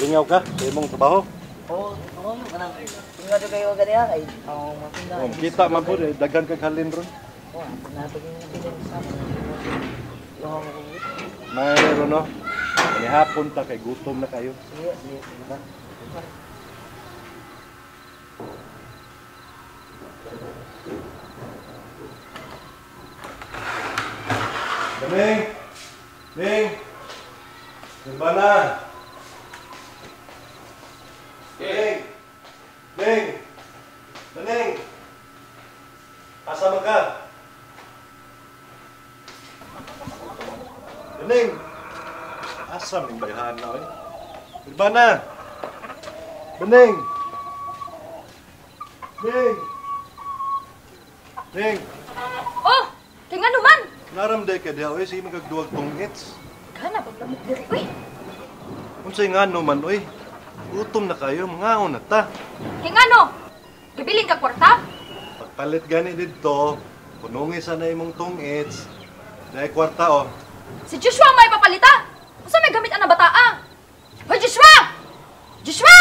Lingaw ka sa imong trabaho? Oo, oo, kanang tingnan jud kayo ganiya kay ang matinda. Oh, kita man po, eh, daghan kag halin ron. Oh, natugin yung bilin sa Mayroon no. Kanihapon ta kay gutom na kayo. Sige, sige. Ning! Ning! Nirbana! Ning! Ning! Ning! Asa man ka? Ning! Asa man bayhan na oy? Nirbana! Ning! Ning! Ning! Oh, kay ngano man? Naramday ka diha oy, sige magagduwag tungits. Kana paglamok diri oy. Unsay ngano man oy? Gutom na kayo, mangaon na ta. Kay ngano? Gibilin ka kwarta? Pagpalit gani didto, punungi sa na imong tungits. Dahil kwarta oh. Si Joshua may papalita. Unsa may gamit ana bataa? Hoy Joshua! Joshua!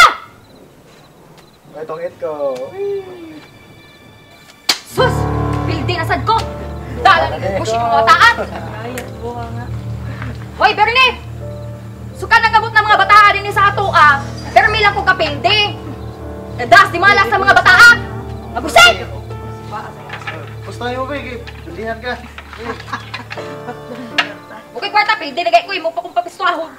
Ay, tungit ko. Sus! Pildi na sad ko. Dala ni bushi mga bataan. Ay, buha nga. Hoy Bernie! Suka nagabot ng mga bataa din sa ato ah. Permi lang ko kapildi. Nadas di malas sa mga bataa. Magusin! Basta mo ba, pildihan ka. Okay kwarta, pildi na kay ko imo pa kong papistuahon.